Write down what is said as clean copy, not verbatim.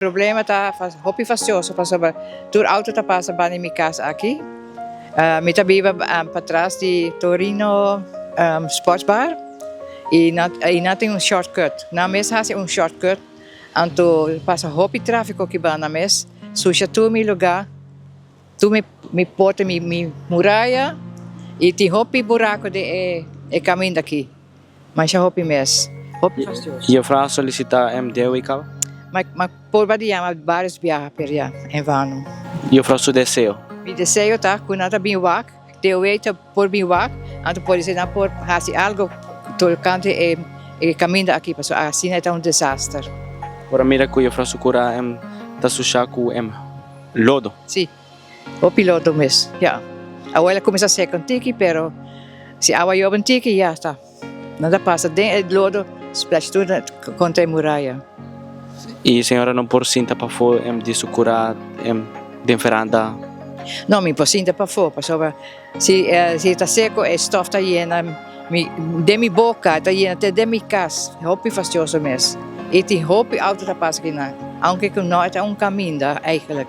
Problema ta hopi fastioso pasobra tur auto ta pasa banda di mi cas aki. Mi ta biba patras di Torino Sports Bar y nan tin un shortcut. Nan mes haci un shortcut anto pasa hopi trafico aki banda mes susha tur mi lugar, tur mi porta, mi muraya y tin hopi buraco den e caminda aki. Masha hopi mes. Hopi fastioso. Juffrouw a solicita MDW caba? Ma purba di yama varios biaha pero ya, en vano. Juffrouw su deseo? Mi deseo ta cu nan ta bin wak, DOW ta por bin wak, anto podise nan por haci algo tocante e caminda aki pasobra asina e ta un desaster. Por a mira cu juffrouw su cura ta susha cu lodo. Si. Hopi lodo mes, ya. Awe el a cuminsa seca un tiki, pero si awa yobe un tiki, ya ta. Nan ta pasa den e lodo, splash tur contra e muraya. Y señora no por sinta pafó di su cura den veranda? No, mi por sinta pafó, pasobra si si ta seco e stof ta yena mi den mi boca, ta yena te den mi cas. Hopi fastioso mes. Y tin hopi auto ta pasa akinan, aunke cu no ta un caminda eigenlijk.